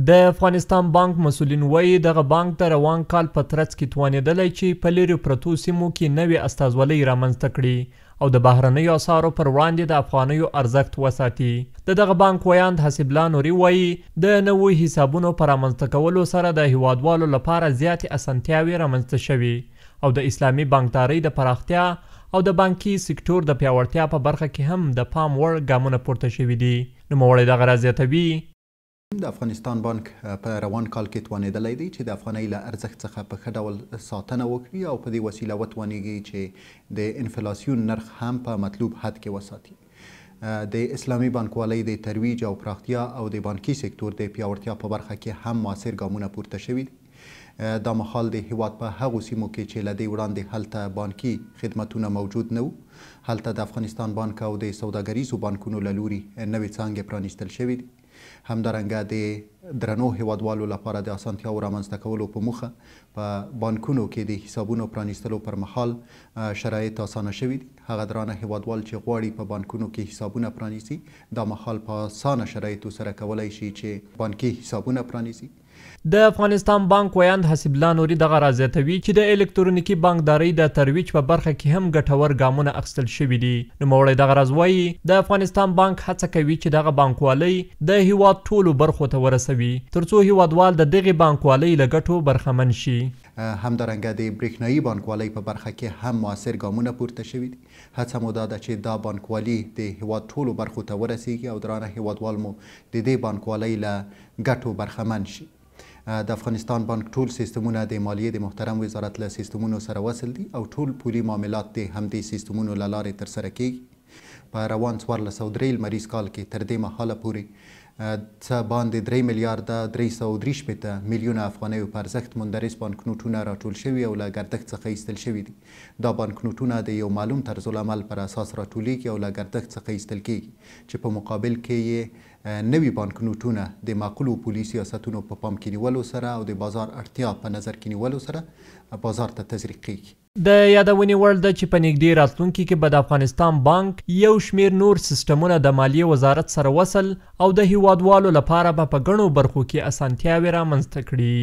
د افغانستان بانک مسؤلین وایي، دغه بانک د روان کال په ترڅ کې توانېدلی چې په لیرې پرتو سیمو کې نوې استازولۍ رامنځته کړي او د بهرنیو اسعارو پر وړاندې د افغانیو ارزښت وساتي. د دغه بانک ویاند حسیب الله نوري وایي، د نوو حسابونو په رامنځته کولو سره د هیوادوالو لپاره زیاتې اسانتیاوې رامنځته شوې او د اسلامي بانکدارۍ د پراختیا او د بانکي سکتور د پیاوړتیا په برخه کې هم د پام وړ ګامونه پورته شوي دي. نوموړی دغه راز زیاتوي، د افغانستان بانک په روان کال کې توانېدلی دی چې د افغانۍ له ارزښت څخه په ښه ډول ساتنه وکړي او په دې وسیله وتوانېږي چې د انفلاسیون نرخ هم په مطلوب حد کې وساتي. د اسلامي بانکوالۍ د ترویج او پراختیا او د بانکي سکتور د پیاوړتیا په برخه کې هم موثر ګامونه پورته شوي دي. دا مهال د هیواد په هغو سیمو کې چې له دې وړاندې هلته بانکي خدمتونه موجود نه وو، هلته د افغانستان بانک او د سوداګریزو بانکونو له لوري نوې څانګې پرانیستل شوې دي. همدارنګه د درنو هیوادوالو لپاره د اسانتیاوو رامنځته کولو په موخه په بانکونو کې د حسابونو پرانیستلو پر مهال شرایط اسانه شوي دي. هغه درانه هیوادوال چې غواړي په بانکونو کې حسابونه پرانیزي، دا مهال په اسانه شرایطو سره کولای شي چې بانکي حسابونه پرانیزي. د افغانستان بانک ویاند حسیب الله نوري دغه راز زیاتوي چې د الکترونیکي بانکدارۍ د ترویج په برخه کې هم ګټور ګامونه اخیستل شوي دي. نوموړی دغه راز وایي، د افغانستان بانک هڅه کوي چې دغه بانکوالۍ د هیواد ټولو برخو ته ورسوي، ترڅو هیوادوال د دغې بانکوالۍ له ګټو برخمن شي. همدارنګه د برېښنايي بانکوالۍ په برخه کې هم موثر ګامونه پورته شوي دي. هڅه مو دا ده چې دا بانکوالي د هیواد ټولو برخو ته ورسیږي او درانه هیوادوال مو د دې بانکوالۍ له ګټو برخمن شي. د افغانستان بانک ټول سیستمونه د مالیې د محترم وزارت له سیستمونو سره وصل دي او ټول پولي معاملات د همدې سیستمونو له لارې ترسره کیږي. په روان 1403 لمریز کال کې تر دې مهاله پورې څه باندې 3 میلیارده 363 میلیونه افغانیو په ارزښت مندرس بانکنوټونه راټول شوي او له ګردښت څخه ایستل شوي دي. دا بانکنوټونه د یو معلوم طرزالعمل پر اساس راټولیږي او له ګردښت څخه ایستل کیږي چې په مقابل کې یې نوي بانکنوټونه د معقولو پولي سیاستونو په پام کې نیولو سره او د بازار اړتیا په نظر کې نیولو سره بازار ته تزریق کیږي. د یادونې وړ ده چې په نږدې راتلونکي کې به د افغانستان بانک یو شمېر نور سیستمونه د مالیې وزارت سره وصل او د هیوادوالو لپاره به په ګڼو برخو کې اسانتیاوې رامنځته کړي.